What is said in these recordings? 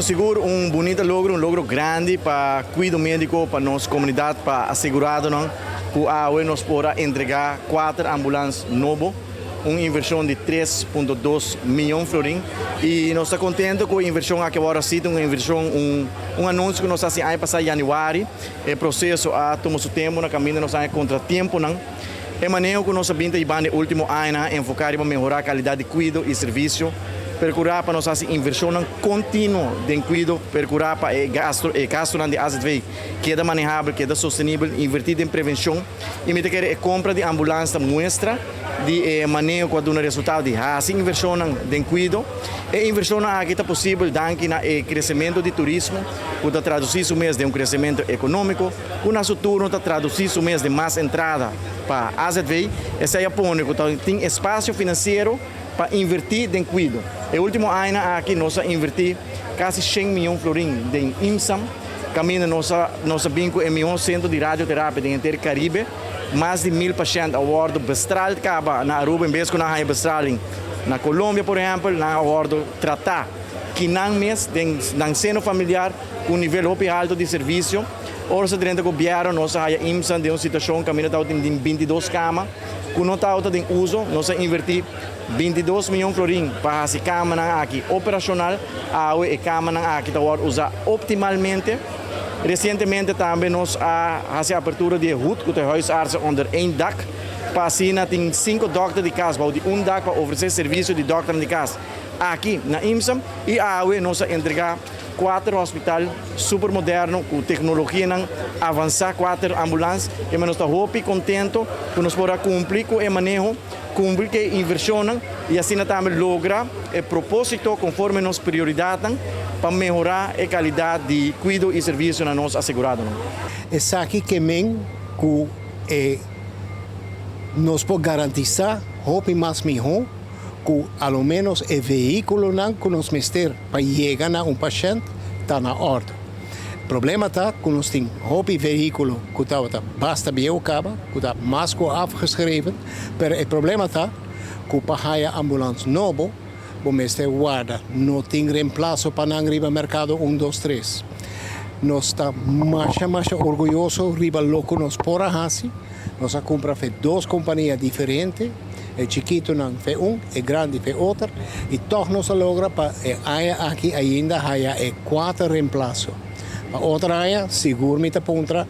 Sigur un bunita logro, un logro grandi pa cuido medico, pa nos comunidad, pa aseguradonan cu awe nos por a entrega cuater ambulans nobo, un inversion di 3.2 miyon florin y nos ta contento cu e inversion aki awor a sido un inversion, un anuncio cu nos a haci aña pasa januari. E proceso a tuma su tempo na caminda nos a haña contratiemponan. E maneho cu nos a bin ta hibando e ultimo añanan a enfoca riba mehora calidad di cuido y servicio, percura pa nos haci inversionnan continuo den cuido, percura pa e gasto e gastonan di azv keda manehabel, keda sostenibel, inverti den prevencion y mi ta kere e compra di ambulans ta muestra di e maneho cu a duna resultado di haci inversionnan den cuido. E inversionnan aki ta posibel danki na e crecemento di turismo cu ta traduci su mes den un crecemento economico, ku na su turno ta tradusí su mes den mas entrada pa azv, esei a pone ku ta tin espasio finansiero pa invertí den kuido. E último añanan aki nos a invertí kasi shen mion florin den IMSAM, kaminda nos a nos a bin ku e mihó sentro di radioterapia den henter Karibe. Mas di 1000 pashènt a wòrdu bestraald kaba na Aruba en bes ku nan haña bestraling na Colombia por ehèmpel, nan a wòrdu tratá kinan mes den nan seno familiar ku un nivel hopi haltu di servisio. Ora sa drenta gobierno nos a haya IMSA den un situacion caminda tabatin tin 22 cama cu no tabata den uso. Nos a inverti 22 miyon florin pa haci camanan aki operacional. Awe e camanan aki ta worde usa optimalmente. Recientemente tambe nos a haci apertura di e HUD cu ta e Huisartsen onder één dak pa asina tin cinco dokter di cas bou di un dak pa ofrece servicio di dokternan di cas aki na IMSA y awe nos a entrega Kuater hospital super moderno ku teknologianan avansá, kuater ambulans. E nos ta hopi kontento ku nos por a kumpli ku e maneho, kumpli ku e invershonnan i asina tambe logra e propósito konforme nos prioridatnan pa mehorá e kalidat di kuido i servisio na nos aseguradonan. Esaki ke men ku e nos por garantisá hopi mas mihó ku a lo ménos e vehíkulonan ku nos mester pa yega na un pashènt ta na òrdu. Problema ta ku nos tin hopi vehíkulo ku tabata basta bieu kaba, ku ta mas ku afgeschreven, pero e problema ta ku pa haya ambulans nobo bo mester warda, no tin remplaso pa nan riba merkado un dos tres. Nos ta masha masha orguyoso riba loke nos por a hasi, nos a kumpra fe dos kompania diferente, E chikitonan fe un, e grandi fe oter, i tòg nos a logra pa e aña aki ainda haya e kuater remplaso. Pa otro aña sigur mi ta puntra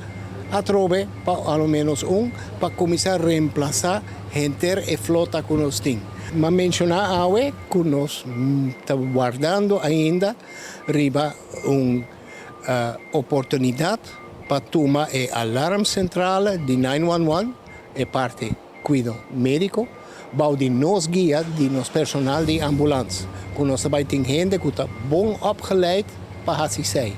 atrobe pa a lo ménos un pa kuminsá remplasá henter e flota ku nos tin. M'a menshoná awe ku nos ta wardando ainda riba un oportunidat pa tuma e alarmcentrale di 911, e parti Kuido médiko bou di nos guia di nos personal di ambulans ku nos ta bai tin hende ku ta bon opgeleid pa hasi esei.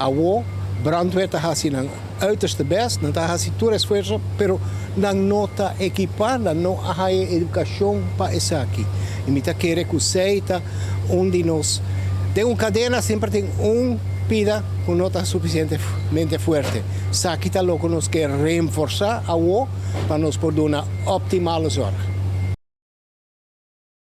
Awo brandweer ta hasi nan uiterste best, nan ta hasi tur esfuerso pero nan no ta ekipá, nan no a haya edukashon pa esaki. I mi ta kere ku esei ta un di nos, den un kadena semper tin un pida ku no ta sufisientemente fuerte. Esaki ta loke nos ke reenforsá awo pa nos por duna optimale zorg.